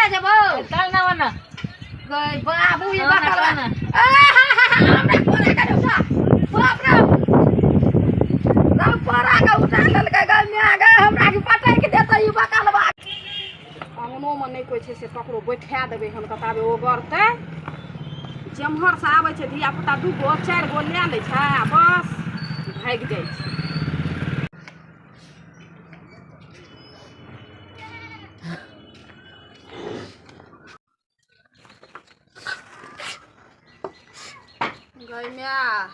ले जेबो चल ना वना गई बाबू ई बकलवा हमरा कोना के उठा बाप रे रब कोरा के उठा लेलकै गई माय गई हमरा के पटैक देतै ई बकलवा। अंगनो में नहीं कोई छै से ककरो बैठा देबै हन कताबे ओगरतै। जेम्हर से आबै छै धिया पुता 2 गो 4 गो लए लै छै आ बस भागि जाइ छै। गई माय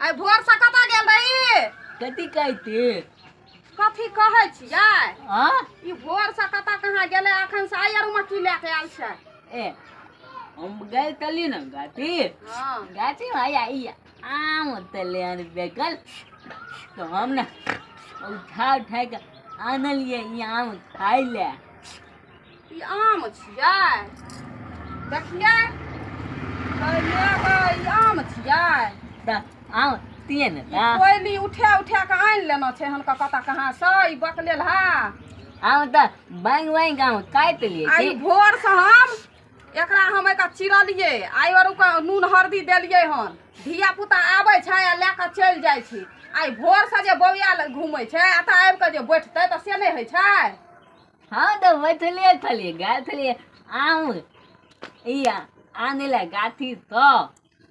आइ भोर से कतऽ गेल रही? कथी कहती? कथी कहै छियै? हाँ ई भोर से कतऽ कहाँ गेलै? अखन से आइ आर की लए के आयल छै? ए हम गए तली न गाछी। हाँ गाछी में आया ई आम तले आन बेकल तो हम ना उठा उठा के आनलिए ई आम खाइ ले। ई आम छियै? देखियै ई आम छियै? त आम तिये ने ई कोयली उठा उठा के आनि लेना छै हनका कतऽ कहाँ से ई बकलेल हा। आम त बैंग बैंग आम काटि लिए आ ई भोर से हम एकरा हम एक चिरलिए आइ और नून हरदी देलिए हन। धिया पुता आबै छै आ लए कऽ चलि जाइ छै। आइ भोर से जे बौआ घूमै छै आ तऽ आबि कऽ जे बैठतै तऽ से नहि होइ छै? हाँ तो बैठलिए थलिए गए थलिए आम ई आने ला गाछी तो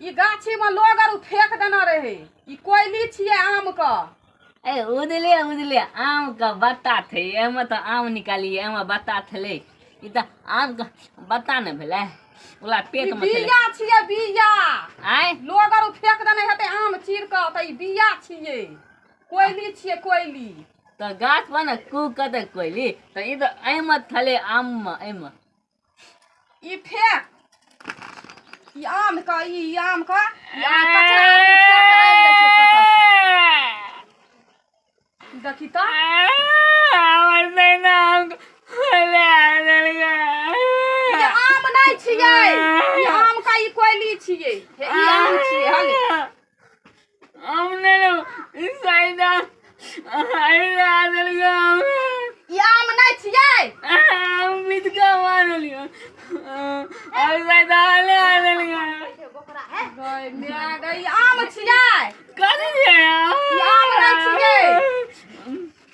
ई गाछी में लोग आर फेंक देना रहे। ई कोयली छियै आम के। ए उजले उजले आम का बत्ता थे एमे तो आम निकालिए एमे बत्ता थले ई तो आम का बत्ता न भेलै ओला पेट में बिया छियै बिया। आय लोग आर फेंक देने हेतै आम चीर कऽ तऽ ई बिया छियै कोयली छियै कोयली। तो गाछ पर न कू कतै कोयली तऽ ई तऽ एहिमे थले आम में एहिमे ई फेंक ई आम का ई आम का ई आम कचरा उठा के आनि लै छै कतऽ से। देखी तऽ ई आम नहि छियै ई आम का ई कोयली छियै। हे ई आम छियै हले। ई आम नहि छियै। गई माय गई आम छियै। ई आम नहि छियै।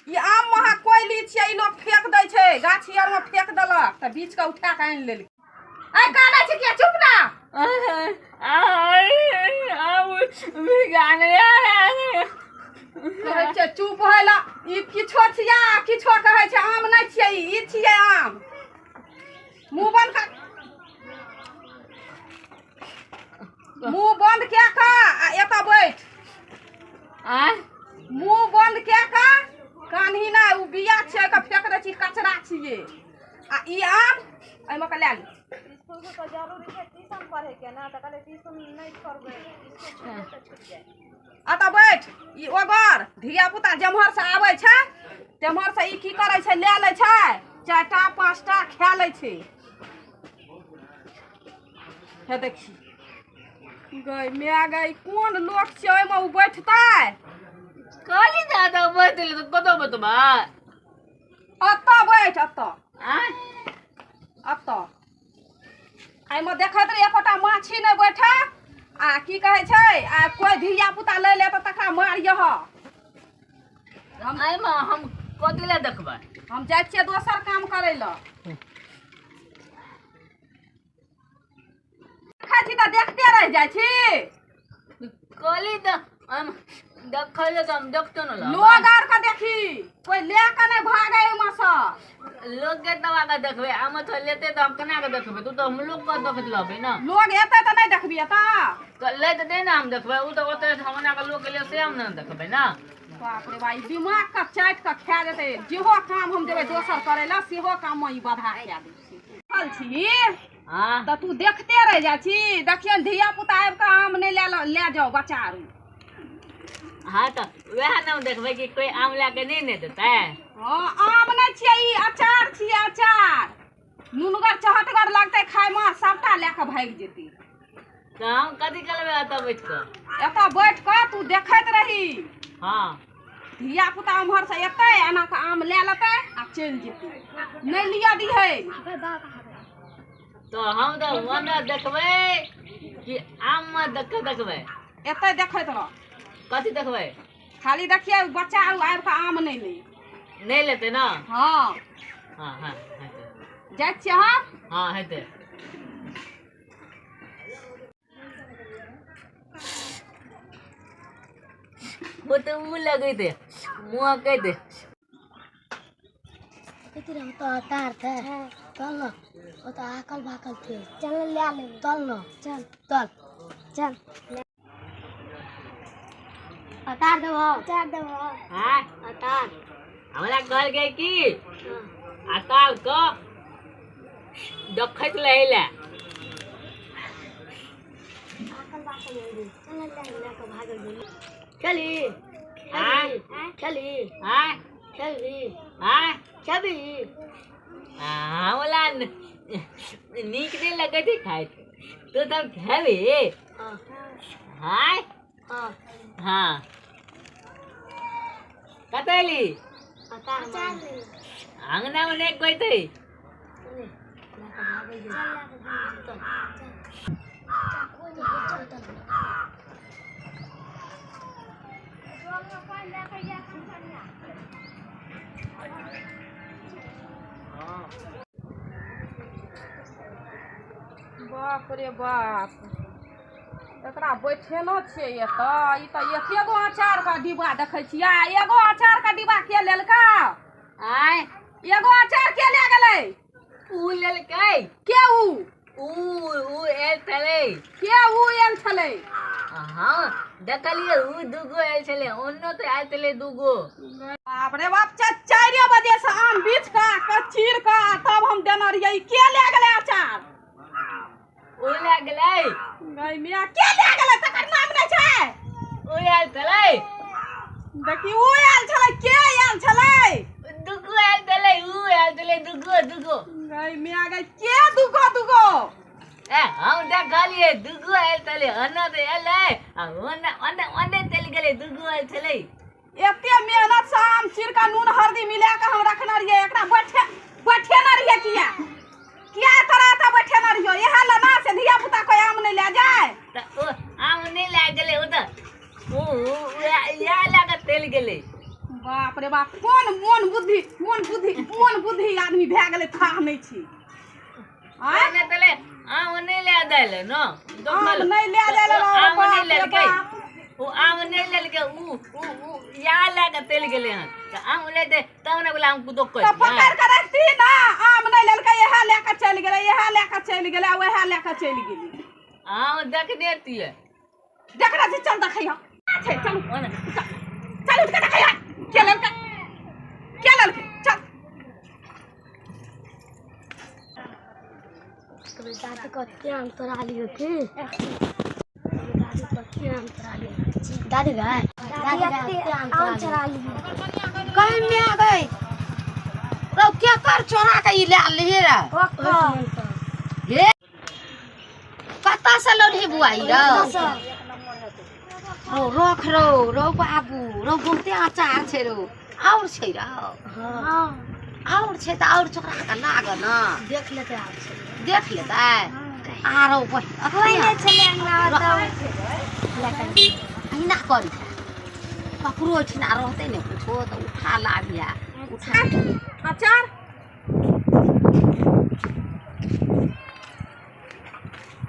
ई आम महा कोयली छियै। ई लोग फेंक दै छै गाछी आर में फेंक देलक तऽ बीछ के उठा के आनि लेलकै। ऐ कानै छै किया? चुप ना। कहै छै चुप होइ ला। ई किछो छियै किछो कहै छै आम नहि छियै ई छियै आम। मुँह बंद कर मुँह बंद कए कऽ आ एतऽ बैठ। मुँह बंद कए कऽ कान्ही नहि ओ बिया छियै ओकरा फेंक दै छी कचरा छियै। आ ई आम एहिमे के लए ली। एतऽ बैठ। ई ओगर धिया पुता जेम्हर से आबै छै तेम्हर से ई की करै छै लए लै छै 4 टा 5 टा खा लै छै। हे देखी गई माय गई कोन लोक छै ओहिमे ओ बैठतै? कहली दादा बैठले तऽ कतऽ बैठबै? एतऽ बैठ एतऽ एतऽ एहिमे देखैत रही एकोटा माछी नहि बैठे आ की कहै छै आ कोइ धिया पुता लै ले तऽ तकरा मारियह। एहिमे हम कथी लए देखबै? हम जाइ छियै दोसर काम करै लए। देखै छी तऽ देखते रहि जाइ छी। कहली तऽ हम देखै लए तऽ हम देखतो न रहबै। लोग आर के देखी कोइ लए कऽ नहि भागै एहिमे सँ। लोग के तब आके देखबै आमे तो लेते तऽ हम केना के देखबै? तू तऽ हम लोग के देखैत रहबै ना। लोग एतै तऽ नहि देखबी एतऽ? तऽ लै तऽ दे ना हम देखबै। ओ तऽ ओतऽ हम ओना के लोग के ले से हम ने देखबै ना। बाप रे बा ई दिमाग के चाटि कऽ खा जेतै। जेहो काम हम देबै दोसर करै लए सेहो काम मे ई बाधा कए दै छै। देखल छी हाँ तऽ तू देखते रहि जाइ छी। देखियौ धिया पुता आबि कऽ आम नहि लए जाउ बच्चा आरू। हाँ तऽ वएह ने हम देखबै कि कोइ आम लए के नहि ने देतै। हाँ आम नहि छियै ई अचार छियै अचार। नुनगर चहटगर लगतै खायमे सबटा लए कऽ भागि जेतै। तऽ हम कथी करबै एतऽ बैठ कऽ? एतऽ बैठ कऽ तू देखैत रही। हाँ धिया पुता उम्हर से एतै एना कऽ आम लए लेतै आ चलि जेतै। नहि लिअ दिहै। तो हम तो ओने देखबै कि आम में देख देखबै। एतै देखैत रह। कथी देखबै? खाली देखिए बच्चा आर आबि कऽ आम नहि लै। नहि लेतै ना? हाँ हाँ हाँ हेतै। जाइ छियै हम। हाँ हेतै। वो तो ऊ लगैते मुँह कहते तो तार थे चल न, वो तो आकल भाकल थे, चल ले ले, चल न, चल चल चल अतार देबो, अतार देबो। हाँ अतार हमरा कहल गए कि अतार को देखैत रहै ला। आकल भाकल चल ले ले के भागल गेल। चली हाँ चली हाँ चली हाँ चली। हमरा नीक नहीं लगै छै खाइत, तू सब खेबी? हाँ हाँ हाँ हाँ। कतऽ एली? अतार अंगना में नहीं कोई थे। बाप रे बाप, एकरा बैठेनो छियै एतऽ। ई तऽ एकेगो अचार के डिब्बा देखै छियै। एगो अचार के डिब्बा के लेलका? आय एगो अचार के ले गेलै? ऊ लेलकै। के ऊ? ऊ ऊ आयल छलै। के ऊ आयल छलै? हाँ देखलियै ऊ दूगो आयल छलै, ओनो तऽ आयल छलै दूगो। बाप रे बाप, 4 बजे से आम बीछ कऽ चीर कऽ तब हम देने रहियै। के ले गेलै अचार? ऊ ले गेलै। गै मिया, के ले गेलै तकर नाम नहि छै? ऊ आयल छलै। देखी ऊ आयल छलै। के आयल छलै? दूगो आयल छलै। ऊ आयल छलै दूगो दूगो। गै मिया गै, के दूगो दूगो? ए हम देखलियै दूगो आयल छलै, ओना तऽ एलै आ ओना ओने ओने चलि गेलै, दूगो आयल छलै। एते मेहनत से आम चीर कऽ नून हल्दी मिला कऽ हम रखने रहियै, एकरा बैठे बैठेने रहियै। किया किया तोरा एतऽ बैठेने रहियो? इएह लए ना से धिया पुता कोइ आम नहि लए जाय। तऽ ओ आम नहि लए गेलै, ओ तऽ ऊ इएह लए कऽ चलि गेलै। बाप रे बाप, कोन मोन बुद्धि मोन बुद्धि मोन बुद्धि आदमी भए गेलै, थाह नहि छी। आँय? ओने तले आम नहि लए देलै न, आम नहि लए जाय लए। आम बाप नहि रे लेलकै, बाप। ओ आम नहि लेलकै, ऊ ऊ ऊ इएह लए कऽ चलि गेलै हन। तऽ आम लेतै तब ने बोला आम कुदो तऽ पकड़ि कऽ रखती ना। आम नहि लेलकै, इएह लए कऽ चलि गेलै, इएह लए कऽ चलि गेलै, उएह लए कऽ चलि गेलै। आम देखने तियै। देखने छी, चल देखैह छै, चलू ओने चल उठि कऽ देखैह के लेलकै, के लेलकै, चल। दादी कते आम तोड़ा लियो की? दादी कते आम तोड़ा लियो? दादी भाई, दादी आम चोरा लियो। कहीं में आ गई रौ, के कर चोरा के ई ले लिही रे? हे कतऽ से लौलही बुआ ई रौ? रौ रख रौ, रौ बाबू रौ, बहुते अचार छै रौ, और छै रौ? हाँ और छै तऽ और चोरा के लाग न, देख लेते आब छै, देख लेतै। आरो कोई नहि छलै अंगना अहिना करी, ककरो ओहिठिना रहतै ने कुछो तऽ उठा लाबिहे, उठा अचार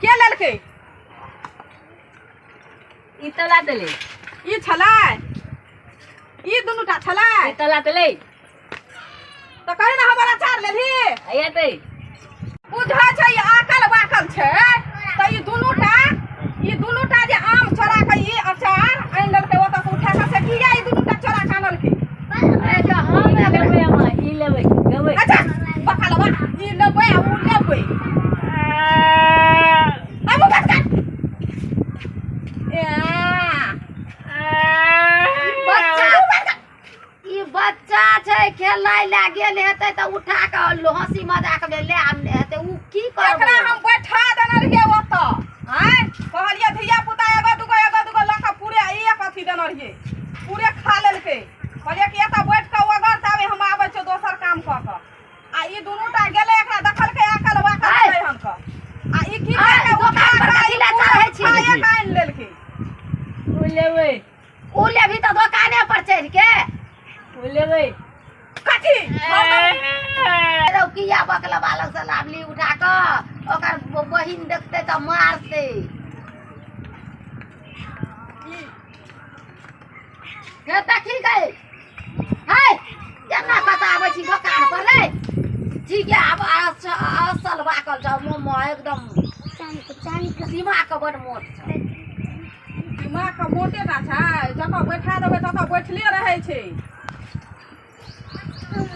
के लेलकै? ई तला देलै। ई छलै, ई दुनूटा छलै, ई तला देलै। तऽ कही ने हमर अचार लेलही? एतै बुझै छै ई आकल बाकल छै तऽ ई दुनूटा, ई दुनूटा जे आम चोरा कऽ ई अचार आनि लेलकै ओतऽ से उठा कऽ, से किया ई दुनूटा चोरा कऽ आनलकै? ई लेबै अम्मा, ई लेबै लेबै। अच्छा बकलवा, ई लेबै आ ऊ लेबै। आबू बस कर। ए बच्चा, ई बच्चा छै, खेलाय लए गेल हेतै तऽ उठा कऽ हँसी मजाक मे ले आनने हेतै। ऊ की एकरा करबै? हम बैठा देने रहियै ओतऽ। आँय कहलियै धिया पुता एगो दूगो एगो दूगो लऽ कऽ पूरे एक अथी देने रहियै, पूरे खा लेलकै। कहलियै कि एतऽ बैठ कऽ ओगर ताबे हम आबै छियौ दोसर काम कऽ कऽ। आ ई दुनूटा गेलै, एकरा देखलकै अकल बाकल छै हन कऽ। बहिन देखतै तऽ मारतै। हे देखी गई, हे केना कतऽ आबै छी दोकान पर रे? ठीक है, आब असल बाकल छौ, मोमो एकदम दिमाग के बड मोट छौ। दिमाग के मोटे टा छै, जतऽ बैठा देबै ततऽ बैठले रहै छै।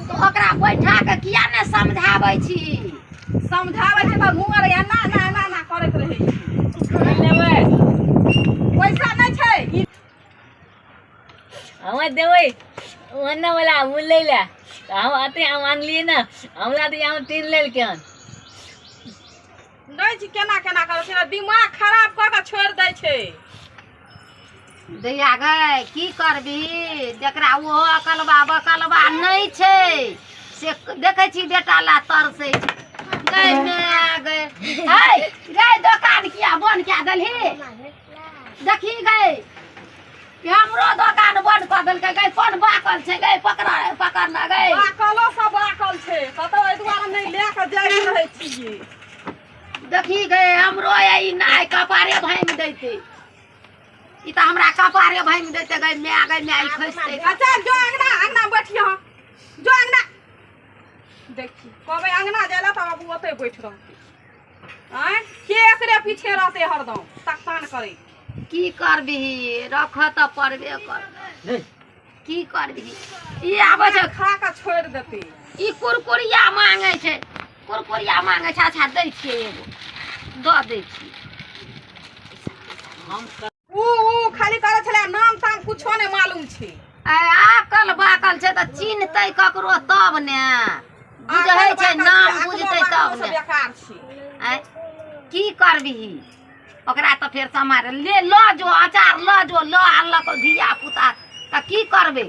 तऽ ओकरा बैठा के किया ने समझाबै छी? समझाबै छै तऽ मुँह आर एना एना एना एना करैत रहै छै। लेबै? पैसा नहि छै ई। हम देबै ओन्ने वाला ओ लै लए। हम अते आम आनलियै ने, हमरा तऽ आम तीन लेलकै हन। नहि छै, केना केना करै छै, दिमाग खराब कऽ के छोड़ि दै छै। दैया गै, की करबही, जकरा ओहो अकलबा बकलबा नहि छै से देखै छी बेटा ला तरसै छै। गै माय गै, है गै, दोकान किया बंद कए देलही? देखी गै, हमरो दोकान बंद कऽ देलकै गै। कोन बाकल छै गै? पकड़ पकड़ ना गै। बाकलो सब बाकल छै कतौ, एहि दुआरे नहि लए कऽ जाइत रहै छियै। देखी गै, हमरो ई नाय कपारे भाङि दैतै, ई तऽ हमरा कपारे भाङि दैतै। गै माय गै माय, ई खसतै। अच्छा जो अंगना, अंगना बैठिए, जो अंगना। देखी कहबै अंगना जाय ला तऽ बाबू ओतै बैठ रहतै। आँय, के एकरे पीछे रहतै हरदम तकतान करै? की करबिही, रखऽ तऽ पड़बे कर, की करबिही? ई आबै छै खा कऽ छोड़ि देतै। ई कुरकुरिया मांगै छै, कुरकुरिया मांगै छै। अच्छा दै छियै, एगो दऽ दै छियै। हम ऊ ऊ खाली करै छलै, नाम ताम कुछो नहि मालूम छै। आइ आकल बाकल छै तऽ चिन्हतै ककरो तब ने बुझै छै, नाम बुझतै तब ने। बेकार छै। आँय, की करबिही ओकरा तऽ फेर समार ले लऽ जो, अचार लऽ जो। लऽ आनलक धिया पुता तऽ की करबै?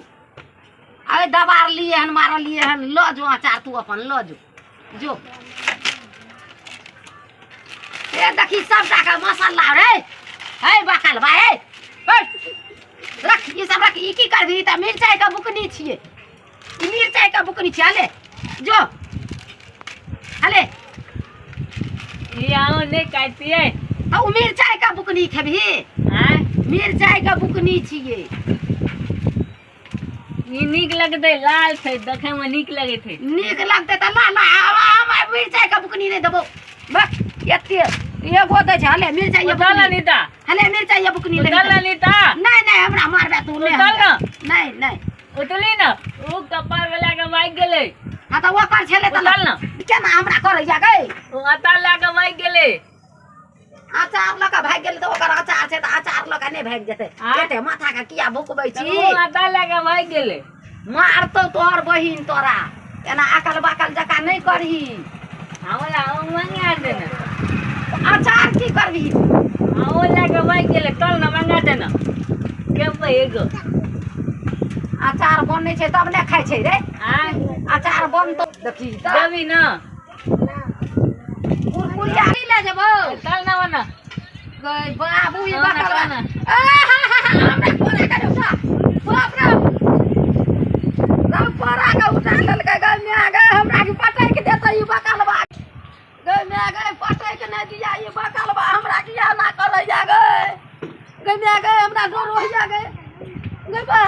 अरे दबारलियै हन, मारलियै हन। लऽ जो अचार, तू अपन लऽ जो। जो ए देखी सबटा के मसाला रे। हे बकल भाई, हे हे, रख ई सब, रख ई। की करबही? तऽ मिरचाई के बुकनी छियै ई, मिरचाई के बुकनी छियै। हले जो, हले। ई आम नहि काटियै। तऽ ओ मिरचाई के बुकनी खेबही? आँय? मिरचाई के बुकनी छियै। ई नीक लगतै, लाल छै, देखै मे नीक लगै छै। नीक लगतै तऽ ला ला। हम मिरचाई के बुकनी नहि देबौ। बस एते एगो दै छै। हले मिरचाई के उतल बुकनी। नीता। हले मिरचाई के बुकनी ले। उतल ना नीता। नहीं नहीं, हमरा मारबे तू नहि। उतल ना। नहीं नहीं। उतली ना, ओ कपार वाला के भागि गेलै। हाँ तऽ ओकर छलै तऽ। उतल ना। केना हमरा करैया गै? ओ अता लए के भागि गेलै। अचार लऽ कऽ भागि गेलै तऽ ओकर अचार छै तऽ अचार लऽ कऽ नहि भागि जेतै? आँय? एते माथा के किया भुकबै छी? ओ अता लए के भागि गेलै। मारतौ तोहर बहिन तोरा, एना अकल बाकल जकाँ नहि करही। हमरा ओ मंगा दे ने। अचार की करबही? ओ लए के भागि गेलै। चल ना, मंगा दे ना केबै एगो। अचार बनै छै तब ने खाइ छै रे। आँय? अचार बनतौ, देखी तऽ। देबी ना? कुरकुरिया नहीं ले जेबौ। चल ना बना। गै बाबू, ई ना, ना, बकलवा। ना। आ, हा, हा, हा, हमरा कोरा के उठा, बाप रे रौ, कोरा के उठा लेलकै। गै माय गै, हमरा के पटकि देतै ई बकलवा। गै माय गै, पटकि नहि दिया ई बकलवा। हमरा किया ना करैया गै? गै माय गै, हमरा डर होइया गै। गै बा।